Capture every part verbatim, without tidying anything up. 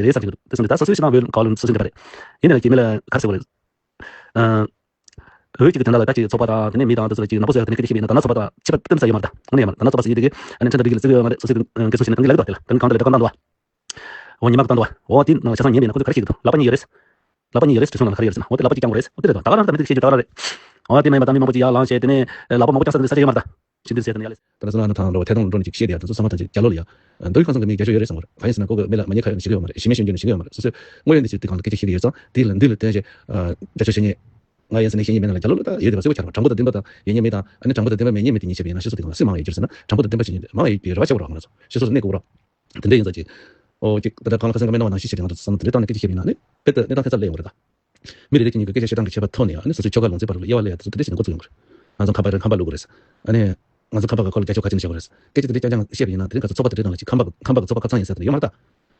ཡོད་རེད་བསམ་གྱི་འདུག་དེ་སོང་ཙང་ད་སོ་སོའི་ཕྱི་ནང་བོད་ག་བ་ལ་སོ་སོའི་འདྲ་པ་རེད། ཡིན་ནའི་ལ་ཀྱི་མི་ལ་ག་རེ་ཟེར་དགོས་རེད། ཨ། བོད་ཀྱི་དོན་དག་ལ་ད་ཅིག་ཚོགས་པ་དང་དེ་ནས་མི་དང་དེ་ཚོ་ལ་ཅིག་ནག་པོ་བཟོ་ཡག་དེ་ནས་སྐད་ཆ་བཤད་པ་ཡིན་ན་ད་ནག་ཚོགས་པ་དང་ཕྱི་པ་གཏིང་ཟབ་ཡོད་མ་རེད། ད་དངོས་གནས་ཡིན་པ་ནག་ཚོགས་པ་ཟེར་ཡག་དེ་གི་ཨ་ནི་ཁྲིམས་དང་སྒྲིག་གཞི་ལ་བརྩི་གི་ཡོད་མ་རེད། སོ་སོའི་འགན་སྲུང་བྱེད་ན་དོན་གྱི་ལབ་ཀྱི་འདུག་དེ་ལ་དོན་གང་དེ་ལ་སྒྲ་གང་བཏང་འདུག་འོ་ཉི་མ་གི་བཏང་འདུག་འོ་དེ་ནག་ཆ་ཚང་ཉན་པ་ཡིན་ན་ཁོ་ཚོ་ག་རེ་བཤད་ཀྱི་འདུག་ལག་པ་གཉིས་ཡོད་རེད། ལག་པ་གཉིས་ཡོད་རེད་ཟེར་དུས་ཚོད་ནང་ལ་ག་རེ་ཡོད་རེད་ཟེར་ན། འོ་དེ་ལག་པ་གཅིག་བརྐྱངས་དགོས་རེད། འོ་དེ་རེད་དོ། ད་ག་རང་ད་མི་དེ་ཤེས་ཀྱི་འདུག་ད་ག་རང་རེད། འོ་དེ་མིན་པ་ད་མི་མང་པོ་ཅིག་ཡར་ལངས་བྱས་དེ་ནས་ལག་པ་མང་པོ་བརྐྱངས་ས་དེ་ས་ཆ་ཡོད་མ་རེད་ད། ཕྱི་འདིར་བྱས་དེ་ནས་ཡར་ལས། ད་ལྟ་སོ་ན་ང་ཚོ་ཐང་ལོ་ཐད་གཏོང་འགྲོ་ནས་ཅིག་བཤད་དེ་ཡ་དེ་ཚོ་ཚང་མ་ཐང་ཅིག་རྒྱ་ལོ་ལ་ཡ། འདི་ཡི་ཁ་སང་གི་མི་རྒྱ་ཤོག་ཡོད་རེད་བསམ་གི་རེད། གང་ཡིན་ཟེར་ན་ཁོ་གི་མི་ལ་མ་ཉེས་ཁ་ཡོད་ནི་ཞིག་ཡོད་མ་རེད། ཞི་མི་སྐྱོན་ནི་ཞིག་ཡོད་མ་རེད། སོ་སོའི་དངོས་ཡོད་འདི་ཚོའི་དེ་གང་ལ་སྐད་ཆ་བཤད་དེ་ཡོད་ཙང་དེ་ལ་འདི་ལ་བརྟེན་བྱས་རྒྱ་ཤོག་བཤད་ཉེས། ང་ཡིན་ཟེར་ནས་བཤད་ཉེས་མེད་ན་ལ་རྒྱ་ལོ་ལ་ད་ཡོད་དེ་བ་སེ་བ་ཆ་ར་དྲང་པོ་དང་བདེན་པ་དང་ཡོད་ཉེས་མེད་དང་ཨ་ནི་དྲང་པོ་དང་བདེན་པ་མེད་ཉེས་མེད་དེ་ཉེས་བྱས་པ་ཡིན་ན་སྤྱི་ཚོགས་དེ་གང་ལ་སུས་མང་བ་ཡོད་རྒྱུ་རེད་ཟེར་ན། དྲང་པོ་དང་བདེན་པ་བྱས་ཉེས་མང་བ་ཡོད་པའི་རེ་བ་བྱེད་དགོས་རེད་བ། ང་རང་ཚོ་ཤི་སོ་སོ་གནས་དགོས་རེད་བ། དེ་འདྲ་ཡིན་ཙང་ཅིག་ཨོ་ཅིག་ད་ལྟ་གང་ལ་ཁ་སང་ཀ་མེད་ན་བ་ནང་བཞིན་བྱས་ཏེ་ང་ཚོ་བསམ་བློ་དེ་འདྲ་བཏང་ནས་སྐད་ཆ་བཤད་པ་ཡིན་ན་ནི་དཔེ་ད་གནས་སྟངས་ཐད་ཚར་སླེབས་ཡོང་གི་རེད་ད། མི་རེ་རེ་གཅིག་གཉིས་ཀྱིས་སྐད་ཆ་བཤད་སྟངས་ཀྱི་ཁྱད་པར་ཐོག་ནས་ཨ་ནི་སོ་སོའི་ཁྱོ་ག་ལུང་ཚན་བར་ལ་དབྱེ་བ་ལེན་ཡ་དེ་ཚོ་དེ་འདྲ་བྱས་ནས་འགོ་བཙུགས་ཡོང་གི་རེད། ང་ཚོ་ཁམས་པ་རེད། ཁམས་པ་ལུག་གི་རེད། ཨ་ནི་ང་ཚོ་ཁམས་པ་གི་སྐོར་ལ་རྒྱ་ཤོག་ག་ཅི་ནས་བཤད་དགོས་རེད། སྐད་ཆ་དེ་འདྲ་རྐྱང་རྐྱང་བཤད་པ་ཡིན་ན་དེ་རིང་ཁ་སང་ཚོགས་པ་དེ་འདྲའི་ནང་ལ་ཅིག་ཁམས་པ་ཁམས་པ་གི་ཚོགས་པ་ཁ་ཚང་ཡིན་ཟེར་དེ་ཡོད་མ་རེད་ད།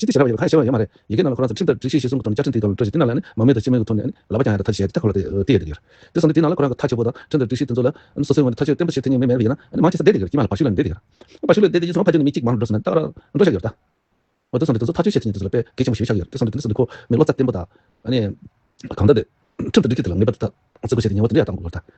ཞིག་ཅི་སྟེ་ཞེ་དྲག་ཡོད་ག་ཧ་ཤེས་པ་ཡོད་མ་རེད། ཡི་གེ་ནང་ལ་ཁོ་རང་ཚོ་ཁྲིམས་དང་སྒྲིག་གཞི་གཞིར་བཟུང་གི་ཐོག་ནས་བཅའ་ཁྲིམས་དེའི་ཐོག་ལ་འགྲོ་ཞིག་དེ་ནང་ལ་ནི་མ་མོས་དང་སྤྱི་མོས་ཀྱི་ཐོག་ནས་ནི་ལག་པ་བརྐྱང་ཡག་གི་ཐབས་ཤེས་ད་ཁོ་ལ་དེ་ཏི་ཡ་དེ་གི་རེད། དེ་སོང་ཙང་དེ་ནང་ལ་ཁོ་རང་གི་ཐག་ཆོད་པོ་དང་ཁྲིམས་དང་སྒྲིག་གཞི་དེ་ཚོ་ལ་སོ་སོའི་ངོས་ནས་ཐག་གཅོད་བརྟན་པོ་བྱེད་ཐུབ་མཁན་མེད་པ་ཡིན་ན་ནི་མང་ཆེ་ས་བསྡད་དེ་གི་རེད། དཀྱིལ་མ་ལ་བ་ཤུལ་ལ་བསྡད་དེ་གི་རེད། བ་ཤུལ་ལ་བསྡད་དེ་ཡིན་སོང་ཕལ་ཆེར་ནི་མི་གཅིག་མང་རུ་འགྲོ་སོང་ན་ད་ག་རང་འགྲོ་ཤག་གི་རེད་ད། འོ་དེ་སོང་དེ་ཚོ་ཐག་གཅོད་བྱེད་ཀྱི་འདི་ཚོ་ལ་དཔེ་གལ་ཆེན་པོ་ཞིག་ཤག་ཡོད། དེ་སོང་དེ་འདི་སོང་དེ་ཁོ་མི་བློ་རྩ་བརྟན་པོ་དང་ཨ་ནི་གང་ལྟར་དེ་ཁྲིམས་དང་སྒྲིག་གཞི་དེ་ལ་ངེས་པར་དུ་ད་བརྩི་བཀུར་བྱས་ཏེ་ཉེས་པ་དེ་འདྲ་ཡང་བཏང་དགོས་ལ་ད།